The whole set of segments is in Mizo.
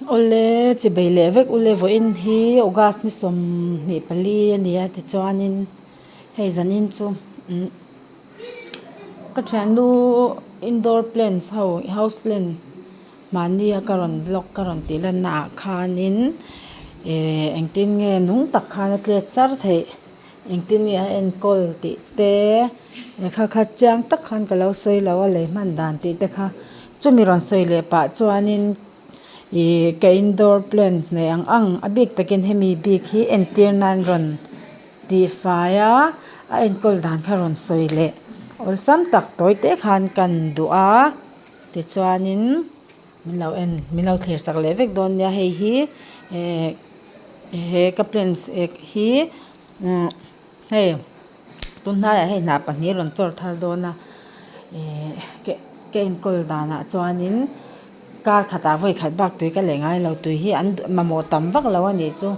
Awle chibei leh vek ule vawiin hi August ni 24 a ni a tichuanin hei zanin chu umm ka thiannu indoor plants ho house plant mahni a ka rawn vlog ka rawn tih lanna ah khanin eh engtin nge nung tak khan a tlet sar theih engtin nge a enkawl tih te kha kha chiang tak khan ka lo sawi lo a lei hman dan tih te kha chumi rawn sawi leh pah chuanin ih ka indoor plant nei ang ang a bik takin hemi bik hi entir nan rawn tihfai a a enkawl dan kha rawn sawi leh awlsam tak tawi te khan kan duh a tichuanin min lo en min lo thlir sak leh vek dawn nia hei hi eh he ka plants hi umm hei tun hnaiah hei hnah pahnih a rawn chawr thar dawn a eh ka enkawl danah chuanin kar khatah vawi khat bak tui ka leh ngai lo tui hi an mamawh tam vak lo a nih chu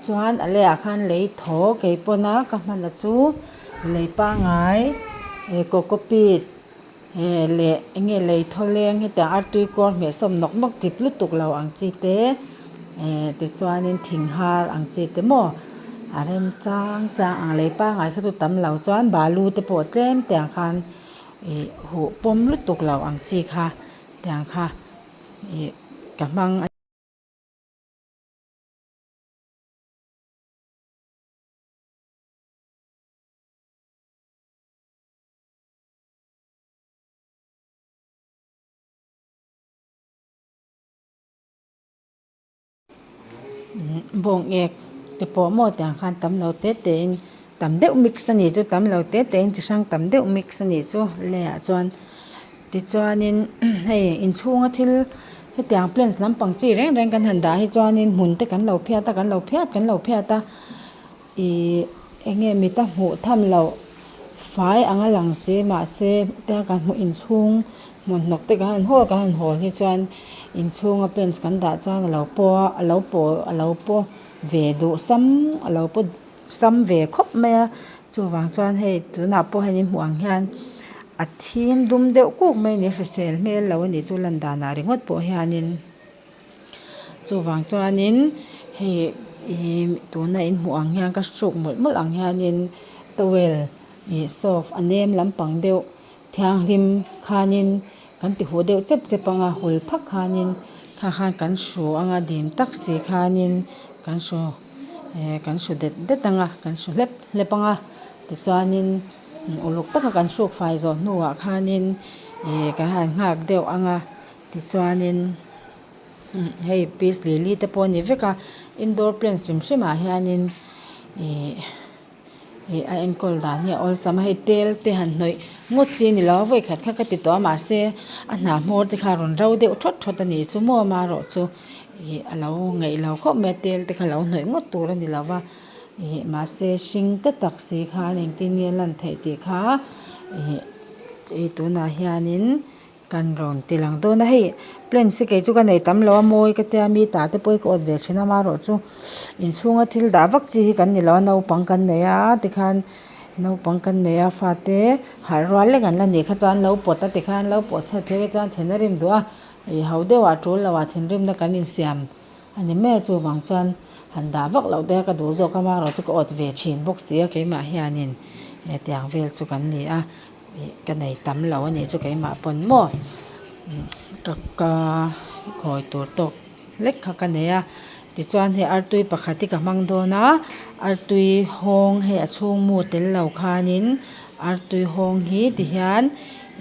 chuan a leiah khan lei thaw kei pawn a ka hman a chu lei pangngai eh cocopeat eh leh eng nge lei thaw leng hetiang artui kawr hmeh sawm nawk nawk dip lutuk lo ang chi te eh tichuanin thing har ang chi te maw a rem chang chang ang lei pangngai kha chu tam lo chuan balu te pawh tlem te ang khan ih huh pawm lutuk lo ang chi kha tiang kha ih ka hmang a. Bawng ek te pawh maw tiang khan tam lo te te in tam deuh mix a nih chu tam lo te te in chi hrang tam deuh mix a nih chu leiah chuan tichuanin hei inchhunga thil hetiang plants lampang chi reng reng kan han dah hi chuanin hmun te kan lo phiat a kan lo phiat kan lo phiat a. Ih eng nge mita hmuh tham loh fai anga lang si mahse tia kan hmuh inchhung hmun hnawk te kan han hawl kan han hawl hi chuan inchhunga plants kan dah chuan a lo paw a a lo paw a lo paw ve duh sam a lo paw sam ve khawp mai a chuvang chuan hei tunah pawh hian in hmuh ang hian a thim dum deuh kuk mai a ni hrisel hmel lo a nih chu lan danah ringawt pawh hianin. Chuvang chuanin hei ih tuna in hmuh ang hian ka hruk mawlh mawlh ang hianin towel ih soft a nem lampang deuh thianghlim khanin kan ti huh deuh chep chep ang a hul phak khanin kha khan kan hru ang a dim tak si khanin kan hru eh kan hru det det ang a kan hru hlep hlep ang a tichuanin uluk taka kan hruk fai zawh hnuah khanin ih kan han nghak deuh ang a. Tichuanin hei peace lily te pawh a ni vek a indoor plants hrim hrim ah hianin ih ih a enkawl dan hi a awlsam a hei tel te han hnawih ngawt chi a ni lo a vawi khat kha ka ti tawh a mahse a hnah hmawr te kha a rawn ro deuh thawt thawt a ni chu maw amaherawh chu ih a lo ngeih lo khawp mai a tel te kha lo hnawih ngawt tur a ni lo va ih mahse hring te tak si khan engtin nge a lan theih tih kha ih ih tunah hianin. Kan rawn ti lang dawn a, hei plants hi kei chu ka nei tam lo a mawi ka tia mi tah te pawh hi ka awt ve thin a amaherawh chu inchhunga thil dah vak chi hi kan ni lo a naupang kan nei a tikhan naupang kan nei a fate harh rual lek an la nih kha chuan lo pawt a tikhan lo pawh chhiat phei kha chuan then a rim duh a ih ho deuh ah tul lo ah thinrimna kan insiam a ni mai a chuvang chuan han dah vak loh te ka duh zawk a amaherawh chu ka awt ve thin bawk si a keimah hianin hetiang vel chu kan ni a. Ih ka nei tam lo a nih chu keimah pawn maw ka ka khawi tur tawk hlek kha ka nei a tichuan hei artui pakhat hi ka hmang dawn a artui hawng hei a chhung mu tel lo khanin artui hawng hi tihian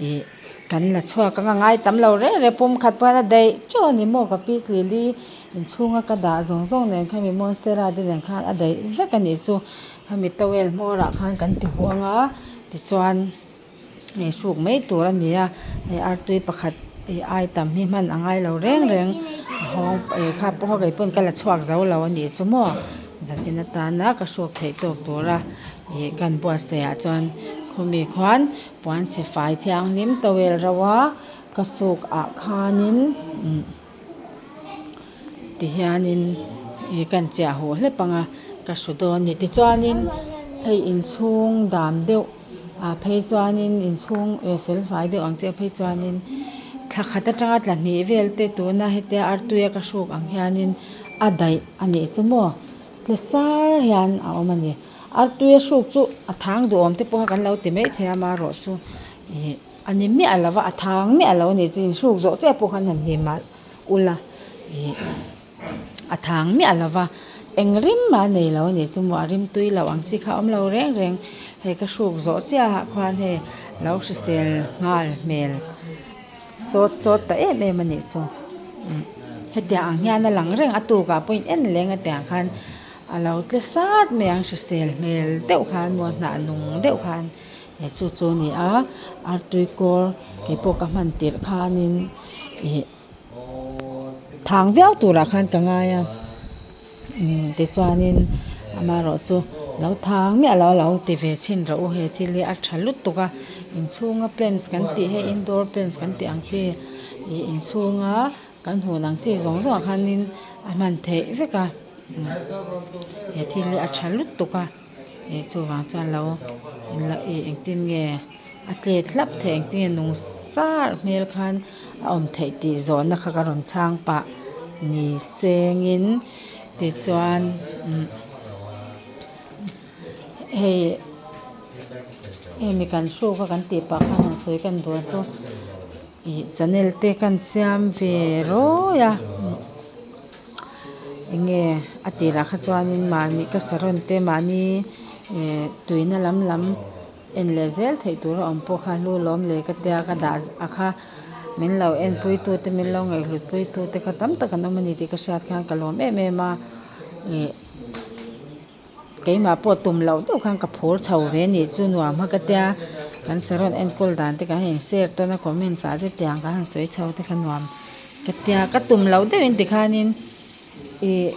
ih kan la chhuak ang a ngai tam lo reng reng pum khat pawh hian a daih teuh a ni maw ka peace lily inchhunga ka dah zawng zawng nen khan mi monstera te nen khan a daih vek a nih chu hemi towel hmawrah khan kan ti huh ang a. Tichuan ih hruk mai tur a ni a hei artui pakhat ih ai tam hi hman a ngai lo reng reng a hawng ih kha pawh kei pawn ka la chhuak zo lo a nih chu maw zan en atana ka hruk theih tawk tura ih kan buatsaih ah chuan khawmi khuan puan chhe fai thianghlim towel ro a ka suk ah khanin umm tihianin ih kan chiah huh hlep ang a ka hru dawn a ni tichuanin hei inchhung dam deuh ah phei chuanin inchhung eh fel fai deuh ang chiah phei chuanin Thla khat atanga tla hnih vel te tuna hetia artui a ka hruk ang hianin a daih a nih chu maw tle sar hian a awm a ni. Artui a hruk chu a thang duhawm te pawh kha kan lo ti maithei a amaherawh chu ih a ni miah lo va a thang miah lo a ni chu inhruk zawh chiah pawh khan han hnim mah ula ih a thang miah lo va eng rim mah a nei lo a nih chu maw a rim tui loh ang chi kha a awm lo reng reng hei ka hruk zawh chiah ah khuan hei lo hrisel nghal hmel sawt sawt ta em em a nih chu hetiang ang hian a lang reng a tukah pawh in en leng a tiang khan a lo tle sat mai ang hrisel hmel deuh khan maw hnah nung deuh khan chu chu a ni a artui kawr keipawh ka hman tirh khanin ih. Thang viau turah khan ka ngai a umm tichuanin amaherawhchu lo thang miah lo a lo ti ve chhin rawh u he thil hi a tha lutuk a inchhunga plants kan tih hi indoor plants kan tih ang chi ih inchhunga kan hun ang chi zawng zawng ah khanin a hman theih vek a he thil hi a tha lutuk a. Ih chuvang chuan lo ih engtin nge a tlet hlap theih engtin nge nung sar hmel khan a awm theih tih zawhna kha ka rawn chhang pah ni sengin tichuan umm hei hemi kan hruk a kan tih pah khan han sawi kan duh chu ih channel te kan siam ve rawi a. Enge a tirah kha chuanin mahni ka saron te mahni eh tuina lam lam en leh zel theih tur a awm pawh kha hlu lawm leh ka tia ka dah a kha min lo enpui tu te min lo ngaihhlut pui tu te kha tam tak an awm a ni tih ka hriat khan ka lawm em em a ih Keimah pawh tum loh deuh khan ka phur chho ve anih chu nuam kha ka tia kan saron enkawl dan te kan in share tawn a comments ah te tiang kan han sawi chho te kha nuam ka tia ka tum loh deuhin tikhanin ih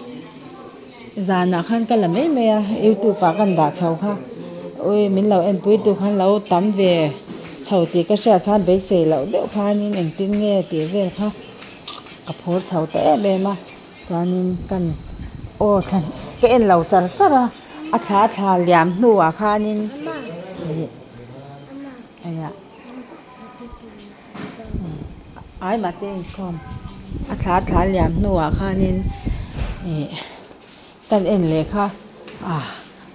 zanah khan ka la mai mai a youtube ah ka dah chho kha ui min lo enpui tu khan lo tam ve chho tih ka hriat khan beisei loh deuh khanin engtin nge tih vel kha ka phur chho ta em em a. Chuanin kan aw thla ka en lo char char a a thla thla liam hnuah khanin ih engah ai mahse inkhawm a thla thla liam hnuah khanin ih kan en leh kha ah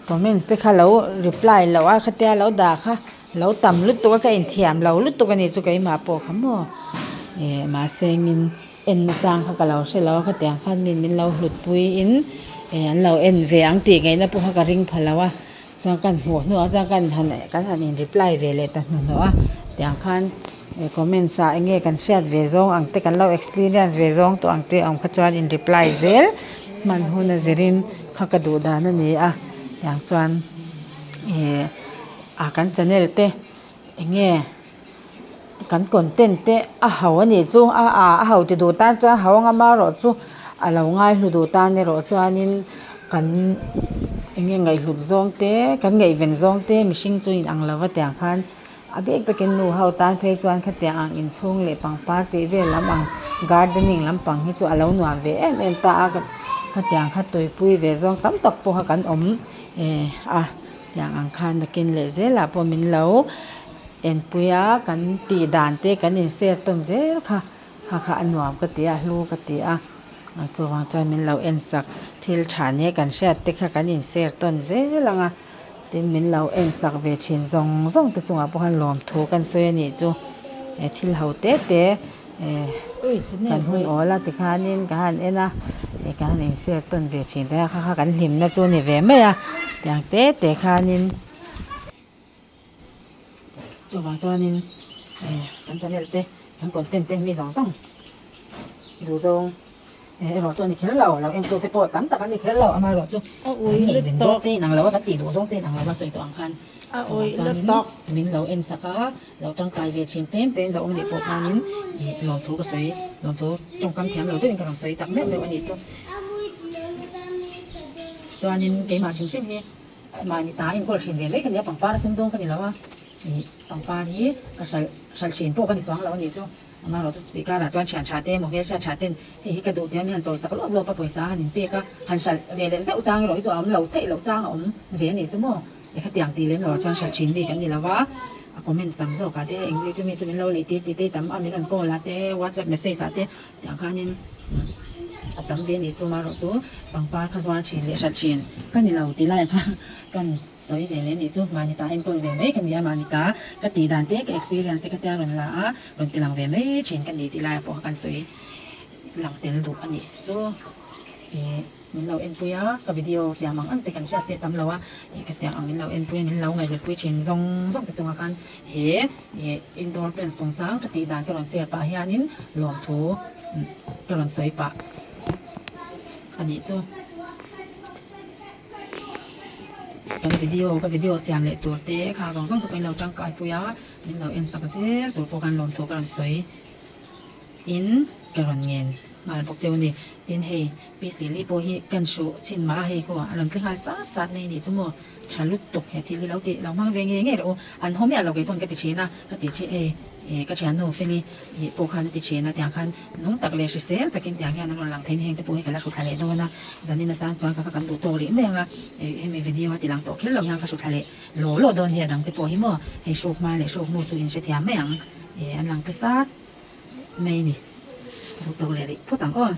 comments te kha lo reply loh a khatia lo dah kha lo tam lutuk a ka inthiam lo lutuk a nih chu keimah pawh kha maw ih mahse engin. En nachang kha ka lo hre lo a khatiang khan mi min lo hlut puiin eh an lo en ve ang tih ngaihna pawh kha ka ring pha lo a chuan kan hmuh hnuah chuan kan han kan han in reply ve leh ta hnuhnawh a tiang khan eh comments ah eng nge kan hriat ve zawng ang te kan lo experience ve zawng tawh ang te awm kha chuan in reply zel hman hun a zirin kha ka duh dan a ni a tiang chuan eh a kan channel te eng nge. Kan content te a ho a nih chu a a a ho ti duh tan chuan ho anga marawh chu a lo ngaihlu duh tan erawh chuanin kan eng nge ngaihhlut zawng te kan ngaihven zawng te mihring chu inang lo va tiang khan a bik takin nu ho tan phei chuan khatiang ang inchhung leh pangpar tih vel lam ang gardening lampang hi chu a lo nuam ve em em ta a khatiang kha tuipui ve zawng tam tak pawh kha kan awm eh a tiang ang khan nakin leh zelah pawh min lo. Enpui a kan tih dan te kan in share tawn zel kha kha kha a nuam ka ti a hlu ka ti a chuvang chuan min lo en sak thil tha nia kan hriat te kha kan in share tawn zel ang a tin min lo en sak ve thin zawng zawng te chungah pawh khan lawmthu kan sawi a nih chu he thil ho te te eh kan hun awl a tikhanin ka han en a eh ka han in share tawn ve thin te kha kha kan hlimna chu a ni ve mai a tiang te te khanin. Chuvang chuanin kan channel te kan content te mi zawng zawng duh zawng erawh chu a ni kher lo, lo entu te pawh tam tak an ni kher lo amaherawh chu kan ngaihven zawng te inang lo a, kan tih duh zawng te inang lo a sawi tawh ang khan chuvang chuanin min lo en sak a, lo tangkai ve thin tlem te in lo awm leh pawh khanin lawmthu ka sawi lawmthu tawngkam thiam lo deuhin ka rawn sawi tak meuh meuh a nih chu. Chuanin keimah hrim hrim hi. Mahni ta enkawl thin ve mai ka ni a, pangpar a sumdawng ka ni lo a, ih pangpar hi ka hralh hralh thin pawh ka ni chuang lo a nih chu, amaherawh chu chutih karah chuan thian tha te emaw hmelhriat tha ten hei hi ka duh tia mi han chawi sak lawp lawp a pawisa a han inpek a, han hralh ve leh zeuh chang erawh hi chu a awm lo theih loh chang a awm ve a nih chu maw, eh khatiang tih lem loh ah chuan hralh thin mi kan ni lo a. Comments tam zawk ah te eng chumi chu min lo lei tir tih te tam a min rawn call ah te whatsapp message ah te tiang khanin a tam ve ni chu marawh chu pangpar kha zuar thin leh hrat thin ka ni lo ti lai kha kan sawi ve leh nih chu mahni ta enkawl ve mai ka ni a mahni ta ka tih dan te ka experience te ka tia rawn la a rawn ti lang ve mai thin ka ni tih lai ah pawh kha kan sawi lang tel duh a ni chu ih. Min lo enpui a, ka video siam ang ang te kan hriat te tam lo a, ih ka tiang ang min lo enpui a, min lo ngaihletpui thin zawng zawng te chungah khan he ih indoor plants chungchang ka tih dan ka rawn share pah hianin lawmthu ka rawn sawi pah a nih chu. Kan video ka video siam leh tur te kha zawng zawng te pawh in lo tangkai pui a, min lo en sak zel tur pawh khan lawmthu ka rawn sawi. In ka rawn ngen nghal bawk cheu a ni. Tin hei Pi Sili pawh hi kan hruh chhin mah a hei khaw a rawn tli nghal sat sat mai a nih chu maw. Tha lutuk he thil hi lo tih lo hmang ve ngei ngei rawh u. An haw miah lo kei pawn ka ti thin a, ka ti thin ei eh ka thiannu Feli ih pawh khan a ti thin a tiang khan nung tak leh hrisel takin tiang hian an rawn lang thei ni heng te pawh hi ka la hru thla leh dawn a. Zanin atan chuan ka kha kan duh tawk rih mai ang a, eh hemi video a ti lang tawh kher lo hian ka hru thla leh law law dawn hi a dang te pawh hi maw hei hruk hma leh hruk hnu chu in hrethiam mai ang eh an lang tla sat. Mai ni. Duh tawk leh rih phawt ang aw.